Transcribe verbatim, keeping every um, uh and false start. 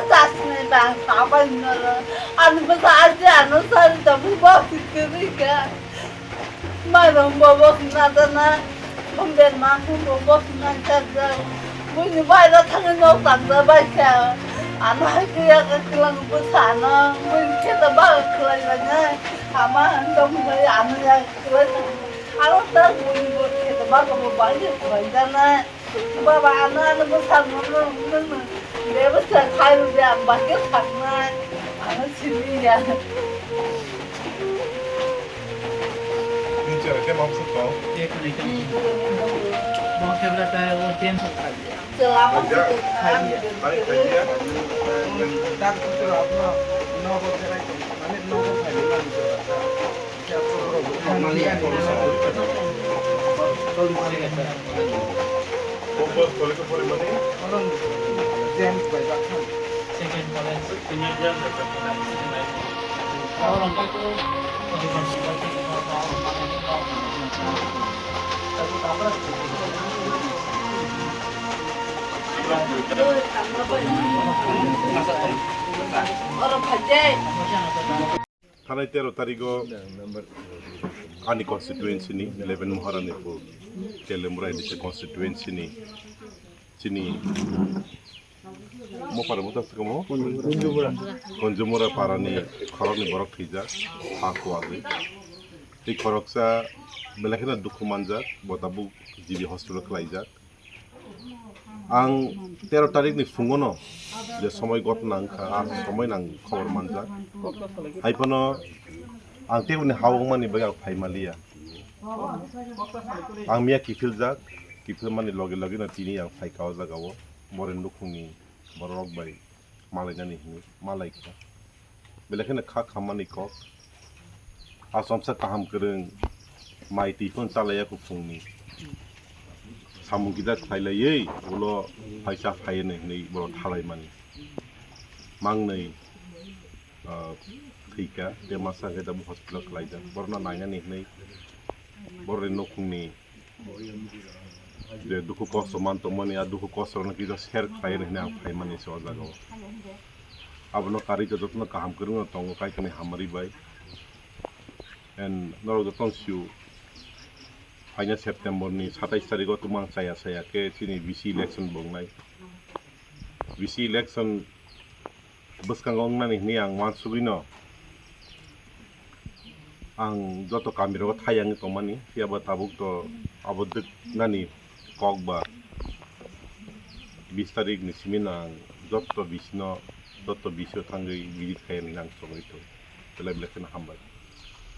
Chasni bang sabai noro. Ani bwsa aji ano sari tabuk bo sikiri ka. Mairong bobo khna dana. Khumben ma khum bobo khna chajak. Buini baira thangwi nok tangja baikha. Ano hai kaya ka kilang bwsa ano. Buini kheta ba khwlai lainai. Ama dong bai ano ya khwlai. Ano ta buini bo kheta ba ko bo bai khwlai jana. Baba, ano, ano bwsakno nwng, nwng, nwng bebsa khai rwdi, ang bahai saknai. Ano simi ya. Nini chwrai tei mamsa tong? Chwla mamsa tong. Ani khai ya. Ani khai ya. Oro phaijai. Thanai tero tarigo ani constituency ni eleven Maharanipur Telemura N D C constituency ni chini mopar mota sukamo Konjumura para ni khorok ni borok thwijak ha kuwagwi. Tei khoroksa belai kheno dukhu manjak, bo tabuk G B hospital khlaijak. Ang tero tarikni phungono je somoi ghotna wngkha, a somoi nang khobor manjak. Haiphano ang teboni ha wngmani bagwi ang phai manliya. Ang miya kiphiljak, kiphilmani loge loge no tini ang phaikha o jaga o, boreni nukhungni borok bai malainani hinwi malaikha. Belai kheno kha khammani kok. Achomsa kaham kwrwng mai twi phano chalaiya kuphungni. Samung kisa khlailaiwi ulo phaisa phaiya hinwi borok thalaimani. Mangnwi, ah, thwikha, tei masa khe tabuk hospital khlaijak. Borokno nainani hinwi borokni nukhungni je dukhu kosto man tongmani, a dukhu kosto rokno kisa share khlai rw hinwi ang phaimani se o jaga o. Abono karwi jotono kaham kwrwngno tongo Kaitorni hamari bai. And norok jotono sio, phaina September ni satais tarikgo tumang chaya chaya khe chini V C election bo wngnai. V C election bwskango wngnani hinwi ang uansugwino ang joto kamirogo thai wngwi tongmani, phiyaba tabuk to abo dwknani kok ba bis tarikni simino ang joto V C no, joto V C o thangwi visit khai hinwi ang chongwi tongo. Belai belai kheno hambai.